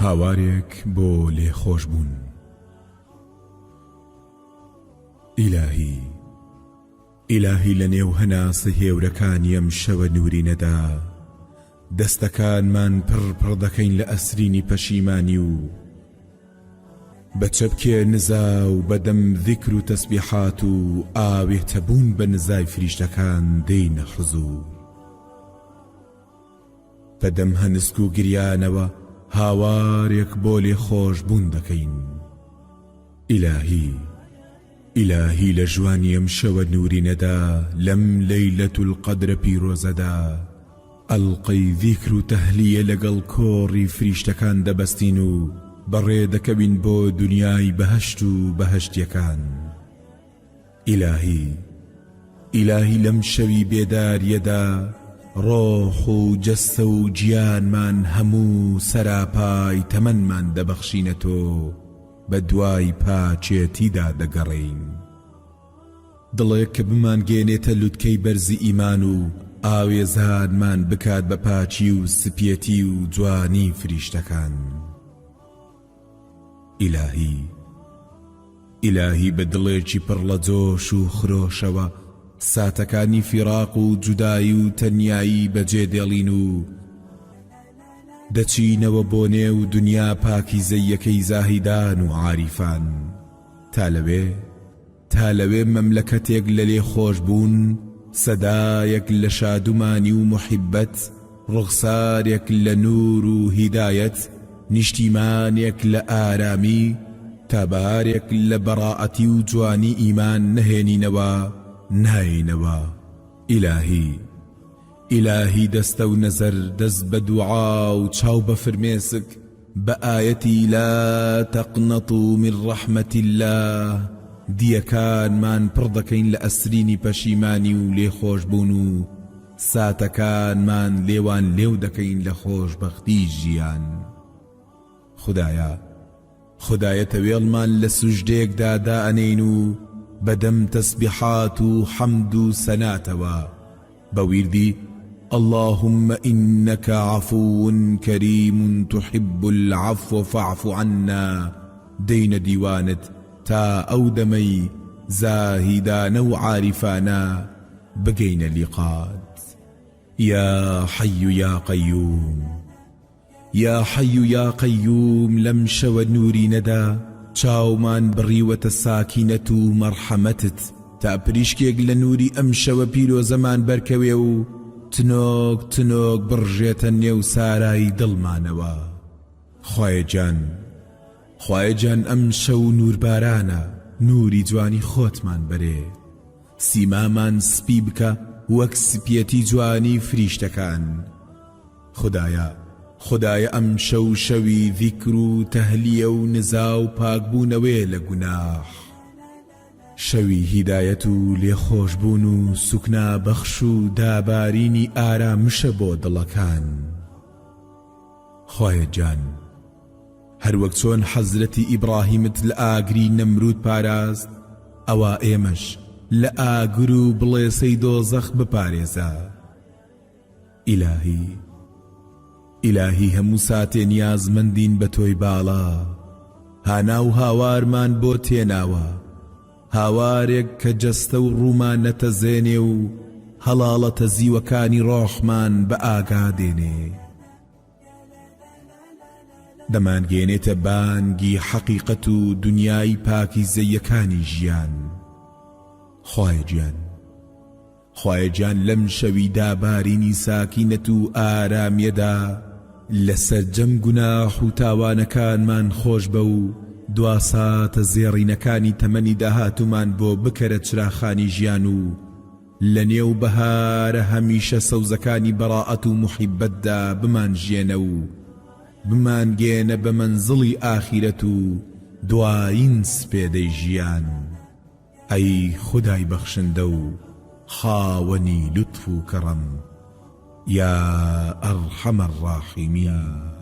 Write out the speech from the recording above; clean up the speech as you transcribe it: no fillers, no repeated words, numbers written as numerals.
هاوارێک بۆ لێخۆشبوون. ئیلاهی ئیلاهی لە نێو هەناسە هێورەکانی ئەم شەوە نوورینەدا دەستەکانمان پڕ پڕ دەکەین لە ئەسرینی پەشیمانی و بە چەپکێ نزا و بە دەم زیکر و تەسبیحات و ئاوێتەبوون بە نزای فریشتەکان دێینە حزوور. بە دەم هەنسک و گریانەوە هاوارێک بۆ لێخۆشبوون دەکەین. ئیلاهی ئیلاهی لە ژوانی ئەم شەوە نوورینەدا لەم لەیلەت القەدرە پیرۆزەدا ئەڵقەی زیکر و تەهلیە لەگەڵ کۆڕی فریشتەکان دەبەستین و بەڕێ دەکەوین بۆ دونیای بەهەشت و بەهەشتیەکان. ئیلاهی ئیلاهی لەم شەوی بێداریەدا ڕۆح و جەستە و گیانمان هەموو سەراپای تەمەنمان دەبەخشینە تۆ بە دوای پاکێتیدا دەگەڕێین دڵێک کە بمانگەیەنێتە لوتکەی بەرزی ئیمان و ئاوێزانمان بکات بە پاکی و سپیەتی و جوانی فریشتەکان. ئیلاهی ئیلاهی بە دڵێکی پڕ لە جۆش و خرۆشەوە ساتەکانی فیراق و جودایی و تەنیایی بەجێ دێڵین و دەچینەوە بۆ نێو دنیا پاکیزەییەکەی زاهیدان و عاریفان تا لەوێ تا لەوێ مەملەکەتێک لە لێخۆشبوون، سەدایەک لە شادومانی و موحیببەت، ڕوخسارێک لە نوور و هیدایەت، نیشتیمانێک لە ئارامی، تا بەهارێک لە بەڕائەتی و جوانی ئیمان نەهێنینەوە، نایەینەوە. ئیلاهی! ئیلاهی دەستە و نەزەر دەست بە دوعا و چاو بە فرمێسک، بە ئایەتی لا تقنطوا من رحمە اللە دییەکانمان پڕ دەکەین لە ئەسرینی پەشیمانی و لێخۆشبوون و ساتەکانمان لێوان لێو دەکەین لە خۆشبەختی ژیان. خودایە خودایە تەوێڵمان لە سوجدەیەکدا دائەنێین و بە دەم تەسبیحات و حەمد و سەناتەوە بە ویردی اللهم انک عفو کریم تحب العفو فاعف عنا دێینە دیوانت تا ئەو دەمەی زاهیدانە و عاریفانە بگەینە لیقات یا حی یا قیوم. یا حی یا قیوم لەم شەوە نورینەدا چاومان بڕیوەتە ساکینەت و مەڕحەمەتت تا پریشکێک لە نوری ئەم شەوە پیرۆزەمان بەرکەوێ و تنۆک تنۆک بڕژێتە نێو سارای دڵمانەوە خوایە گیان خوایە گیان ئەم شەو نوربارانە نوری جوانی خۆتمان بەرێ سیمامان سپی بکە وەک سپیەتی جوانی فریشتەکان. خودایە خودایە ئەمشەو شەوی زیکر و تەهلیە و نزا و پاکبوونەوەیە لە گوناح شەوی هیدایەت و لێخۆشبوون و سوکنا بەخش و دابارینی ئارامشە بۆ دڵەکان خوایە گیان هەروەک چۆن حەزرەتی ئیبڕاهیمت لە ئاگری نەمرود پاراست ئەوا ئێمەش لە ئاگر و بڵێسەی دۆزەخ بپارێزە. ئیلاهی ئیلاهی هەموو ساتێ نیازمەندین بە تۆی باڵا هانا و هاوارمان بۆ تێناوە هاوارێک کە جەستە و ڕوومان نەتەزێنێ و هەڵاڵە تەزیوەکانی ڕۆحمان بە ئاگا دێنێ دەمانگەیەنێتە بانگی حەقیقەت و دنیای پاکیزەییەکانی ژیان خوایە گیان خوایە گیان لەم شەوی دابارینی ساکینەت و ئارامیەدا لە سەرجەم گوناح و تاوانەکانمان خۆشبە و دوا ساتە زێڕینەکانی تەمەنی داهاتوومان بۆ بکەرە چراخانی ژیان و لە نێو بەهارە هەمیشە سەوزەکانی بەڕائەت و موحیبەتدا بمانژیێنە و بمانگەیەنە بە مەنزڵی ئاخیرەت و دوایین سپێدەی ژیان. ئەی خودای بەخشندە و خاوەنی لوتف و کەڕەم یا ارحم الراحمین.